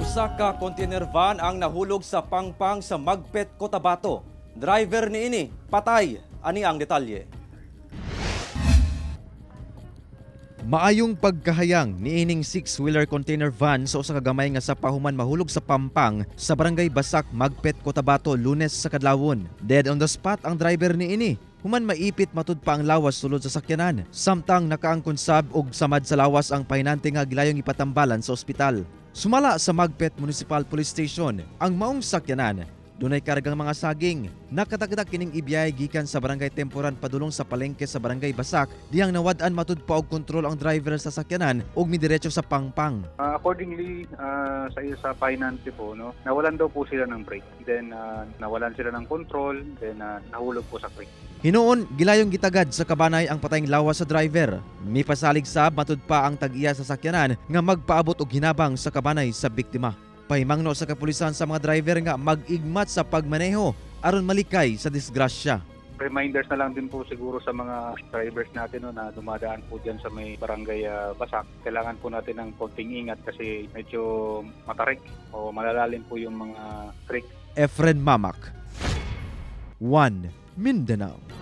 Usa ka container van ang nahulog sa pangpang sa Magpet, Cotabato. Driver niini patay. Ani ang detalye. Maayong pagkahayang niining six-wheeler container van sa usa ka gamay nga sa pahuman mahulog sa pampang sa Barangay Basak, Magpet, Cotabato, Lunes sa kadlawon. Dead on the spot ang driver niini. Human maipit matud pa ang lawas sulod sa sakyanan. Samtang nakaangkon sab og samad sa lawas ang pahinante nga gilayong ipatambalan sa ospital. Sumala sa Magpet Municipal Police Station, ang maong sakyanan dunay kargang mga saging. Nakatagdak kining ibiyahe gikan sa Barangay Temporan padulong sa palengke sa Barangay Basak, diyang nawad-an matud pa og kontrol ang driver sa sakyanan ug midiretso sa pangpang. Accordingly, sa pahinante po, no, nawalan daw po sila ng brake. Then nawalan sila ng control, then nahulog po sa creek. Hinuon, gilayong gitagad sa kabanay ang patayng lawas sa driver. Mipasalig sab matud pa ang tag-iya sa sakyanan nga magpaabot og hinabang sa kabanay sa biktima. Pahimangno sa kapulisan sa mga driver nga mag-igmat sa pagmaneho aron malikay sa disgrasya. Reminders na lang din po siguro sa mga drivers natin, no, na dumadaan po dyan sa may Barangay Basak. Kailangan po natin ng konting ingat kasi medyo matarik o malalalim po yung mga creek. Efren Mamak, 1 Mindanao.